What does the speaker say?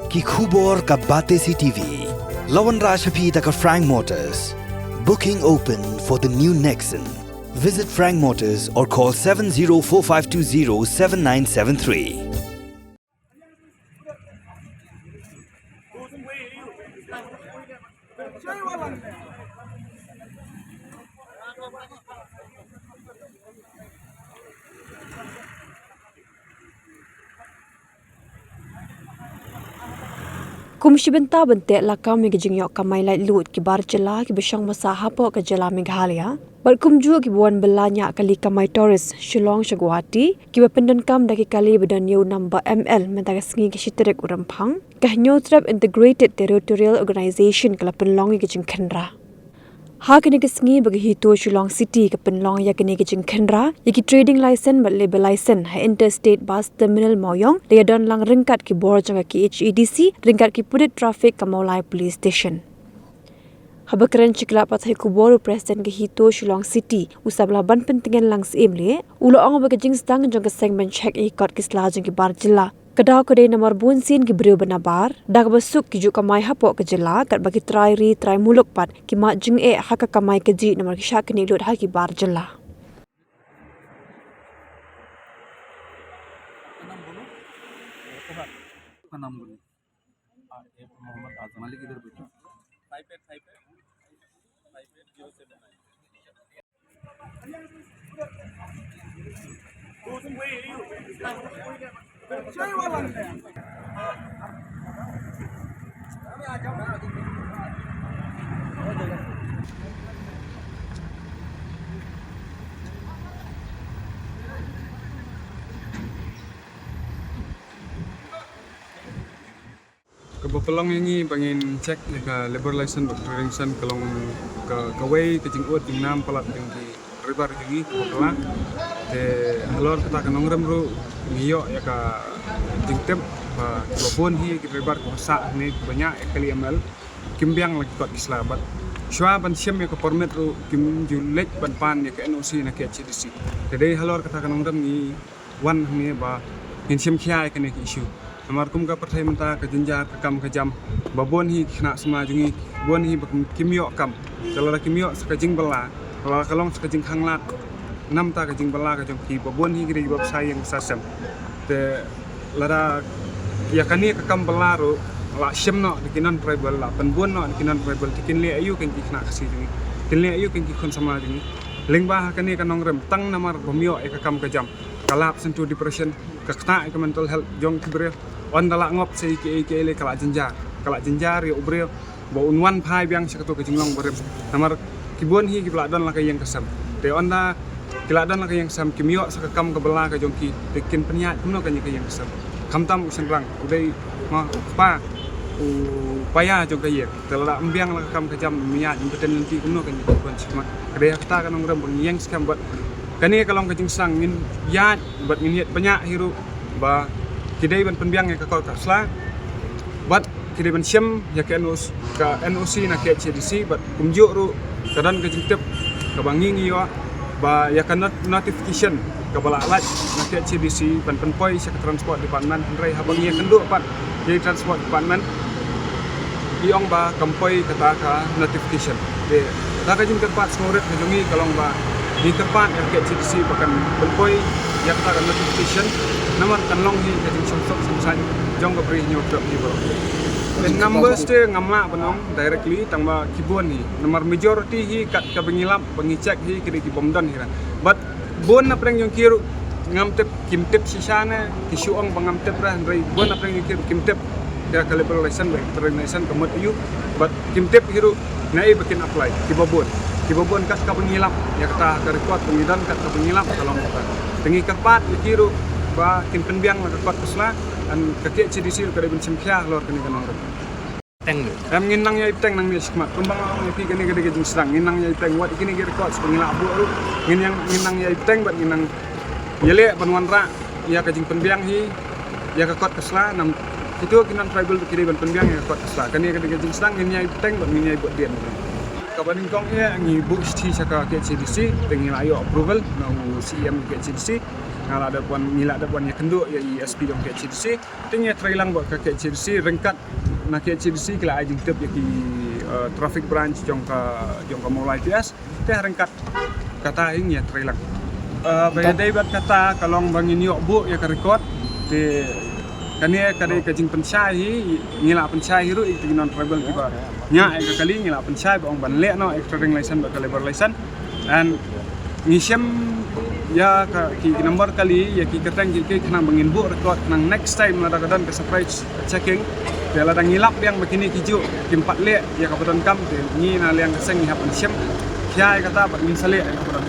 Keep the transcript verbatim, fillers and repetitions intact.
Ki khubor ka Batesi T V. La wanrah sha phi da ka Frank Motors. Booking open for the new Nexon. Visit Frank Motors or call seven zero four five two zero seven nine seven three. Kum shi bynta ban teh lakam ïa ka jingïoh kamai laitluid, ki bar jylla kiba shong basa hapoh ka jylla Meghalaya bad kumjuh kiba wan bylla ñiah kali kamai tourist Shillong sha Guwahati, kiba pyndonkam da ki kali ba don ïa u namba M L mynta ka sngi ka shi tarik u Rymphang, ka Hynñiewtrep Integrated Territorial Organization ka la pynlong ïa ka jingkhynra. Ha kane ka sngi ba ka HITO Shillong City ka pynlong ïa kane ka jingkhynra ïa ki trading license bad labour license ha Interstate Bus Terminal Mawiong, la ïadon lang ryngkat ki bor jong ka K H A D C ryngkat ki pulit traffic ka Mawlai Police Station. Haba kren sha ki lad pathai khubor u President ka HITO Shillong City, u Samla Banpyntngen Langsyiem Leh, u la ong ba ka jingsdang jong ka seng ban check ïa ki kot ki sla jong ki bar jylla ka daw ka dei namar bunsien ki briew ba nabar da kaba suk ki ju kamai hapoh ka jylla, katba ki trai ri trai muluk pat ki mad jingeh ha ka kamai kajih namar ki shah knieh lut ha ki bar jylla. Kaba pynlong ïa ngi ba ngin check ïa ka labour license bad trading license ka long ka, kawei ka jingud jingnam palat jong ki driver jong ngi kaba pynlong. Te halor kata ka nongrim ruh ngi ïoh ïa ka jingtip ba kiba bun hi ki driver kiba sah ne kiba ñiah ïa ka kali M L kim biang la ki kot ki sla bad shuwa ban shim ïa ka permit ruh kim ju leit ban pan ïa ka N O C na K H A D C. Te dei halor kata ka nongrim ngi wan hangne ba ngin shim khia ïa kane ka issue. Namar kum ka pyrthei mynta ka jynjar ka kam ka jam ba bun hi ki khynnah samla jong ngi, bun hi ba kim, kim ïoh kam. Te lada kim ïoh sa ka jingbylla, lada ka long sa ka jingkhanglad, namar ka jingbylla ka jong ki ba bun hi ki dei ki ba bsa ïing bsa sem. Te lada ïa kane ka kam bylla ruh la shim noh da ki non tribal, la pynbun noh da ki non tribal, te kin leh aïu ken ki khynnah Khasi jong ngi, kin leh aïu ken ki khun samla jong ngi. Lyngba ha kane ka nongrim tang namar bym ïoh ïa ka kam ka jam, ka lap sngewthuh depression, ka kynnoh ïa ka mental health jong ki briew. Ynda la ngop sa ïa kiei kiei lei ka la jynjar, ka la jynjar ïa u briew ba un wan phai biang sha kato ka jinglong barim. Namar ki bun hi kiba la don la ka ïing ka sem. Te ynda ki la don la ka ïing ka sem kim ïoh sa ka kam ka bylla ka jong ki, te kin pynïaid kumno ka ïing ka sem. Khamtam u shynrang u dei ma u kpa u paia jong ka ïing. Te lada ym biang la ka kam ka jam, ym ïaid, ym bteng lynti, kumno kan ïa ki khun shakhmat. Ka dei ha kata ka nongrim ba ngin ïeng skhem bad kane ka long ka jingsdang, ngin ïaid bad ngin ïaid bniah hi ruh ba ki dei ban pynbiang ïa ka kot ka sla bad ki dei ban shim ïa ka N O C, ka N O C na K H A D C bad kumjuh ruh ka don ka jingtip kaba ngi ngi ïoh ba ïa ka not-, notification kaba la lait na K H A D C ban pynpoi sha ka Transport Department, hynrei haba ngi ïakynduh pat ïa ka Transport Department, ki ong ba kam poi kata ka notification. Te kata ka jingkyrpad sngewrit ka jong ngi ka long ba ngi kyrpad ïa ka K H A D C ba kan pynpoi ïa kata ka notification, namar kan long hi ka jingsngewsuk sngewsaiñ jong ka Bri Hynñiewtrep hi baroh. In numbers te ngam lah ban ong directly, tangba ki bun hi. Namar majority hi kat kaba ngi lap ba ngi check hi ki dei ki bym don hi ra. Bad bun na pdeng jong ki ruh ngam tip, kim tip shisha ne ki shu ong ba ngam tip ra, hynrei bun na pdeng jong ki ruh kim tip ïa ka labour license bad trading license ka mut aïu, bad kim tip hi ruh naei ba kin apply, kiba bun, kiba bun kat kaba ngi lap ïa kata ka record ba ngi don, kat kaba ngi lap ka long kata. Te ngi kyrpad ïa ki ruh ba kin pynbiang la ka kot ka sla, and ka K H A D C ruh ka dei ban shim khia halor kane ka nongrim. Teng. Em, ngin nang ïai bteng nangne shakhmat. Kumba nga ong ïa phi, kane ka dei ka jingsdang. Ngin nang ïai bteng wat ïa kine ki records ba ngi la buh ruh. Ngin ïa, ngin nang ïai bteng bad ngin nang ïaleh ban wanrah ïa ka jingpynbiang hi ïa ka kot ka sla, namar kito ki non tribal ki dei ban pynbiang ïa ka kot ka sla. Kane ka dei ka jingsdang, ngin ïai bteng bad ngin ïai buh dien. Kaba nyngkong eh ngi buh shithi sha ka K H A D C, te ngi la ïoh approval na u C E M K H A D C. Nga la dep wan, ngi la dep wan ïakynduh ïa i S P jong K H A D C. Te ngi ïatrei lang bad ka K H A D C, ryngkat na K H A D C ki la ai jingtip ïa ki, eh, traffic branch jong ka, jong ka Mawlai P S. Te ryngkat kata hi ngi ïatrei lang. Eh, ba ïadei bad kata ka long ba ngin ïoh buh ïa ka record. Te kane ka dei ka jingpynshai hi, ngi la pynshai hi ruh ïa ki non-tribal kiba ñiah ïa ka kali, ngi la pynshai ba ong ban leh noh ïa ka trading license bad ka labour license. And ngi shem ïa ka, ki, ki number kali, ïa ki kyrteng ki, ki khnang ba ngin buh record, khnang next time lada ka don ka surprise checking, te lada ngi lap biang ba kine ki juh kim pat leh ïa kaba donkam, te ngi na liang ka seng ngi hap ban shem khia ïa kata bad ngin sa leh ïa kaba donkam.